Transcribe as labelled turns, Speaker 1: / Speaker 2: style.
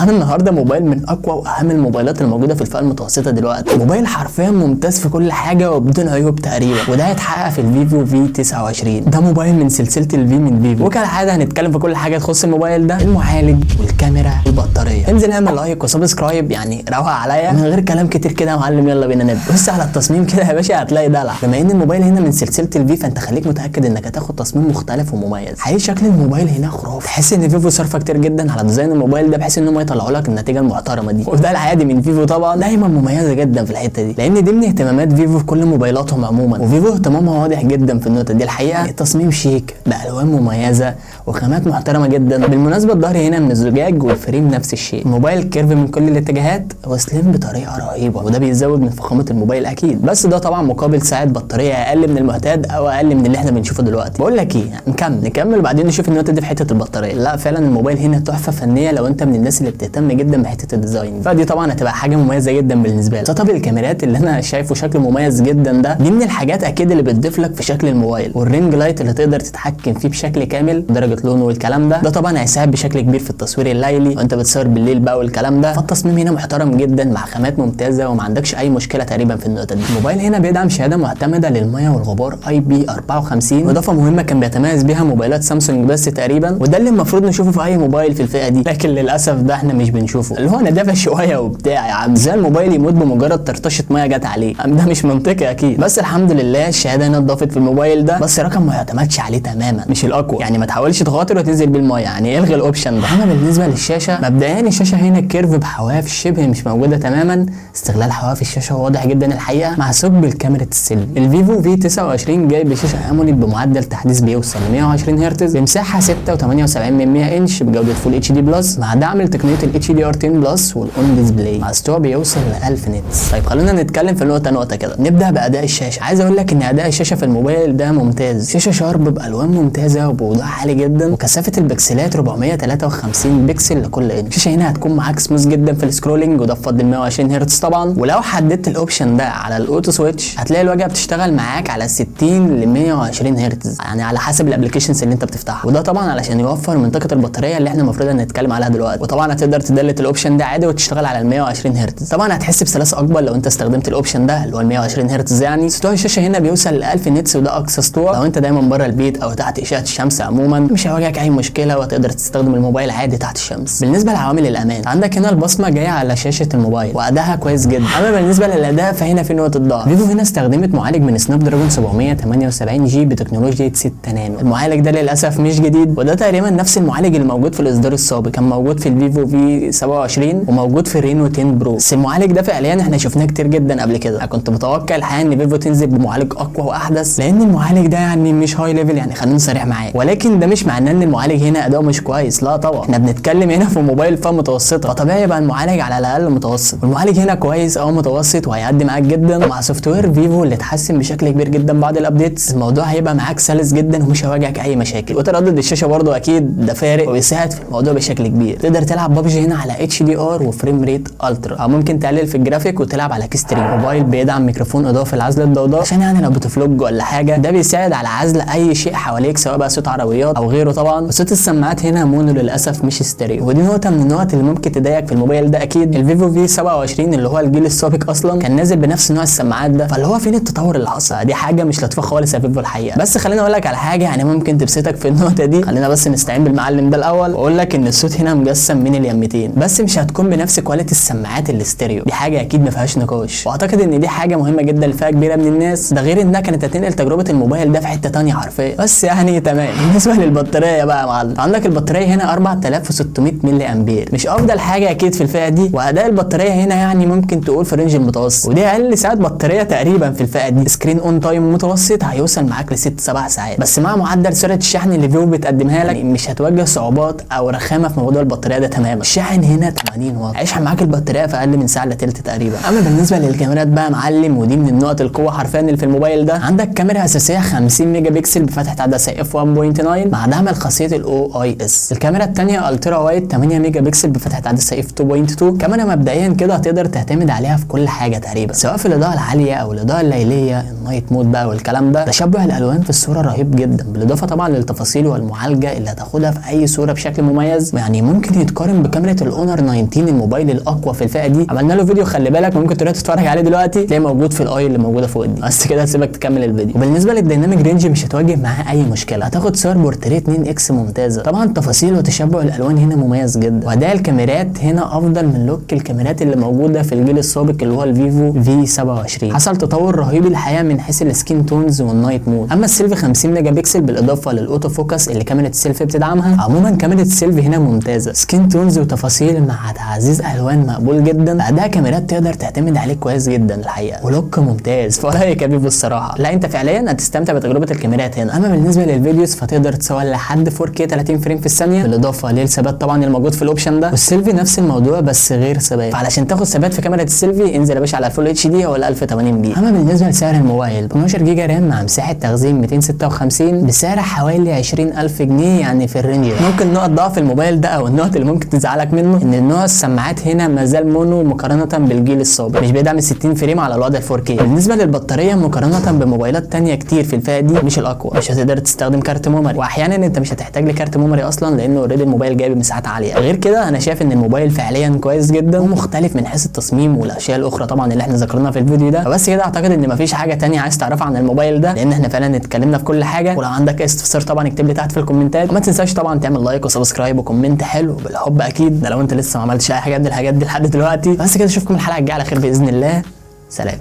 Speaker 1: معانا النهارده موبايل من اقوى واهم الموبايلات الموجودة في الفئة المتوسطة دلوقتي. موبايل حرفيا ممتاز في كل حاجة وبدون عيوب تقريبا، وده هيتحقق في الفيفو V29. ده موبايل من سلسلة ال V من فيفو، وكالعادة هنتكلم في كل حاجة تخص الموبايل ده، المعالج والكاميرا والبطاريه. انزل اعمل like و subscribe، يعني روق عليا من غير كلام كتير كده يا معلم. يلا بينا نبدا. بص على التصميم كده يا باشا، هتلاقي دلع. بما ان الموبايل هنا من سلسلة ال V، فانت خليك متاكد انك هتاخد تصميم مختلف ومميز. حقيقي شكل الموبايل هنا خرافي، تحس ان فيفو صارفه كتير جدا على design الموبايل ده بحيث ان هم يطلعوا لك النتيجة المحترمة دي، وده العادي من فيفو طبعا، دايما مميزة جدا في الحتة دي، لان دي من اهتمامات فيفو في كل موبايلاتهم عموما، وفيفو اهتمامها واضح جدا في النقطة دي. الحقيقة التصميم شيك بالوان مميزة وخامات محترمه جدا. بالمناسبة الظهر هنا من الزجاج وال frame نفس الشيء. الموبايل curve من كل الاتجاهات و slim بطريقة رهيبة، وده بيزود من فخامة الموبايل اكيد، بس ده طبعا مقابل سعة بطارية اقل من المعتاد او اقل من اللي احنا بنشوفه دلوقتي. بقول لك ايه، نكمل وبعدين نشوف النقطة دي في حتة البطارية. لا فعلا الموبايل هنا تحفة فنية لو انت من الناس اللي بتهتم جدا بحته ال design، فدي طبعا هتبقى حاجة مميزة جدا بالنسبة لك. setup الكاميرات اللي انا شايفه شكله مميز جدا ده، دي من الحاجات اكيد اللي بتضيف لك في شكل الموبايل، وال ring light اللي تقدر تتحكم فيه بشكل كامل درجه لونه والكلام ده، ده طبعا هيساعد بشكل كبير في التصوير الليلي وانت بتصور بالليل بقى والكلام ده. فالتصميم هنا محترم جدا مع خامات ممتازة وما عندكش اي مشكلة تقريبا في النقطة دي. الموبايل هنا بيدعم شهادة معتمدة للمية والغبار IP 54، واضافه مهمة كان بيتميز بيها موبايلات سامسونج بس تقريبا، وده اللي المفروض نشوفه في اي موبايل في الفئة دي، لكن للاسف ده احنا مش بنشوفه، اللي هو ندافع شوية وبتاع يا عم، ازاي الموبايل يموت بمجرد طرطشه مية جت عليه؟ ده مش منطقي اكيد. بس الحمد لله الشهادة هنا اتضافت في الموبايل ده، بس رقم ما يعتمدش عليه تماما، مش الاقوى، يعني ما تحاولش تخاطر وتنزل بالمية، يعني الغي ال option ده. اما بالنسبة للشاشه، مبدئيا الشاشة هنا curve بحواف شبه مش موجودة تماما، استغلال حواف الشاشة واضح جدا الحقيقة، مع ثقب الكاميرا السيلفي. الفيفو V29 جاي بشاشة AMOLED بمعدل تحديث بيوصل ل 120 هرتز بمساحة 6.78 انش بجوده Full HD Plus، مع دعم لتقنيه ال HDR 10 Plus وال on display، مع سطوع بيوصل ل 1000 nits. طيب خلينا نتكلم في نقطة نقطة كده. نبدا باداء الشاشة. عايز اقول لك ان اداء الشاشة في الموبايل ده ممتاز، شاشة sharp بالوان ممتازة وبوضوح عالي جدا، وكثافه البكسلات 453 بكسل لكل انش. الشاشة هنا هتكون معاك سموث جدا في ال scrolling، وده بفضل 120 هرتز طبعا. ولو حددت ال option ده على ال auto switch هتلاقي الواجهة بتشتغل معاك على 60 ل 120 هرتز، يعني على حسب ال applications اللي انت بتفتحها، وده طبعا علشان يوفر منطقة البطارية اللي احنا المفروض نتكلم عليها دلوقتي. وطبعا هتقدر ت delete ال option ده عادي وتشتغل على ال 120 هرتز. طبعا هتحس بسلاسة اكبر لو انت استخدمت ال option ده اللي هو ال 120 هرتز. يعني سطوع الشاشة هنا بيوصل ل 1000 nits، وده اقصى سطوع. لو انت دايما بره البيت او تحت اشعه الشمس عموما مش هيواجهك اي مشكلة، وهتقدر تستخدم الموبايل عادي تحت الشمس. بالنسبة لعوامل الامان، عندك هنا البصمة جاية على شاشة الموبايل وادائها كويس جدا. اما بالنسبة للاداء فهنا في نقطة ضعف. فيفو هنا استخدمت معالج من Snapdragon 778 G بتكنولوجيا 6 نانو. المعالج ده للاسف مش جديد، وده تقريبا نفس المعالج اللي موجود في الاصدار السابق، كان موجود في الفيفو V27 وموجود في ال Reno 10 Pro. بس المعالج ده فعليا احنا شفناه كتير جدا قبل كده. انا كنت متوقع الحقيقة ان فيفو تنزل بمعالج اقوى واحدث، لان المعالج ده يعني مش high level، يعني خلينا صريح معاك. ولكن ده مش معناه ان المعالج هنا اداؤه مش كويس، لا طبعا، احنا بنتكلم هنا في موبايل فئة متوسطه، فطبيعي يبقى المعالج على الاقل متوسط. والمعالج هنا كويس او متوسط وهيعدي معاك جدا. مع software فيفو اللي اتحسن بشكل كبير جدا بعد ال updates، الموضوع هيبقى معاك سلس جدا ومش هيواجهك اي مشاكل. وتردد الشاشة برده اكيد ده فارق وبيساعد في الموضوع بشكل كبير. تقدر تلعب ببجي هنا على HDR و frame rate ultra، او ممكن تقلل في الجرافيك وتلعب على extreme. موبايل بيدعم ميكروفون اضافي لعزل الضوضاء، عشان يعني لو بت vlog ولا حاجة، ده بيساعد على عزل اي شيء حواليك سواء بقى صوت عربيات او غيره طبعا. وصوت السماعات هنا mono للاسف مش ستيريو، ودي نقطة من النقط اللي ممكن تضايقك في الموبايل ده اكيد. الفيفو V27 اللي هو الجيل السابق اصلا كان نازل بنفس نوع السماعات ده، فاللي هو فين التطور اللي حصل؟ دي حاجة مش لطيفة خالص يا فيفو الحقيقة. بس خليني اقول لك على حاجة يعني ممكن تبسطك في النقطة دي. خلينا بس نستعين بالمعلم ده الاول، واقول لك ان الصوت هنا مجسم من اليمتين، بس مش هتكون بنفس quality السماعات الاستيريو، دي حاجة اكيد ما فيهاش نقاش. واعتقد ان دي حاجة مهمة جدا لفئة كبيرة من الناس، ده غير انها كانت هتنقل تجربه الموبايل ده في حتة تانية حرفيا. بس يعني تمام. بالنسبة للبطاريه بقى يا معلم، عندك البطارية هنا 4600 ملي امبير، مش افضل حاجة اكيد في الفئة دي. واداء البطارية هنا يعني ممكن تقول في range المتوسط، ودي اقل ساعات بطارية تقريبا في الفئة دي. screen on time متوسط هيوصل معاك لست 7 ساعات، بس مع معدل سرعة الشحن اللي فيفو بتقدمها لك مش هتواجه صعوبات او رخامه في موضوع البطارية ده تماما. الشاحن هنا 80 واط، هيشحن معاك البطارية في اقل من ساعة الا تلت تقريبا. اما بالنسبة للكاميرات بقى يا معلم، ودي من النقط القوة حرفيا اللي في الموبايل ده. عندك كاميرا اساسية 50 ميجا بكسل بفتحه عدسة f 1.9 مع دعم الخاصية ال OIS. الكاميرا الثانية ultra wide 8 ميجا بكسل بفتحه عدسة f 2.2. كاميرا مبدئيا كده هتقدر تعتمد عليها في كل حاجة تقريبا، سواء في الاضاءة العالية او الاضاءة الليلية، ال night mode بقى والكلام ده. تشبع الالوان في الصورة رهيب جدا، بالاضافة طبعا للتفاصيل والمعالجه اللي هتاخدها في اي صوره بشكل مميز، يعني ممكن يتقارن بكاميرا كاميرا الاونر 19 الموبايل الاقوى في الفئة دي، عملنا له فيديو خلي بالك، ممكن تروح تتفرج عليه دلوقتي، تلاقيه موجود في ال i اللي موجودة فوق دي. بس كده هسيبك تكمل الفيديو. وبالنسبة لل dynamic range مش هتواجه معاه اي مشكلة، هتاخد صور بورتريه 2 X ممتازة. طبعا تفاصيل وتشبع الالوان هنا مميز جدا، واداء الكاميرات هنا افضل من look الكاميرات اللي موجودة في الجيل السابق اللي هو الفيفو V 27. حصل تطور رهيب الحقيقة من حيث ال skin tones وال night mode. اما السيلفي 50 ميجا بكسل بالاضافة لل auto focus اللي كاميرا السيلفي بتدعمها. عموما كاميرا السيلفي هنا ممتازة، skin tones وتفاصيل مع تعزيز الوان مقبول جدا، اداء كاميرات تقدر تعتمد عليه كويس جدا الحقيقة، و look ممتاز. فرايك يا فيفو الصراحة لا انت فعليا هتستمتع بتجربه الكاميرات هنا. اما بالنسبة لل videos فتقدر تصور لحد 4K 30 frame في الثانية، بالاضافة للثبات طبعا الموجود في ال option ده. والسيلفي نفس الموضوع بس غير ثبات، فعلشان تاخد ثبات في كاميرا السيلفي انزل يا باشا على ال full HD او ال 1080 p. اما بالنسبة لسعر الموبايل 12 جيجا RAM مع مساحة تخزين 256 بسعر حوالي 20000 جنيه، يعني في ال range ده. ممكن نقط ضعف الموبايل ده او النقط اللي ممكن تزعلك منه ان نوع السماعات هنا ما زال mono مقارنة بالجيل السابق، مش بيدعم ال 60 frame على الوضع 4K. بالنسبة للبطاريه مقارنة بموبايلات تانية كتير في الفئة دي مش الاقوى، مش هتقدر تستخدم كارت memory، واحيانا انت مش هتحتاج لكارت memory اصلا لانه already الموبايل جايب مساحات عالية. غير كده انا شايف ان الموبايل فعليا كويس جدا ومختلف من حيث التصميم والاشياء الاخرى طبعا اللي احنا ذكرناها في الفيديو ده. فبس كده اعتقد ان مفيش حاجة تانية عايز تعرفها عن الموبايل ده، لان احنا فعلا اتكلمنا في كل حاجة. ولو عندك اي استفسار طبعا اكتب لي تحت في الكومنتات، وما تنساش طبعا تعمل like و subscribe و comment حلو بالحب اكيد، ده لو انت لسه ما عملتش اي حاجة من الحاجات دي لحد دلوقتي. بس كده اشوفكم الحلقة الجاية على خير باذن الله. سلام.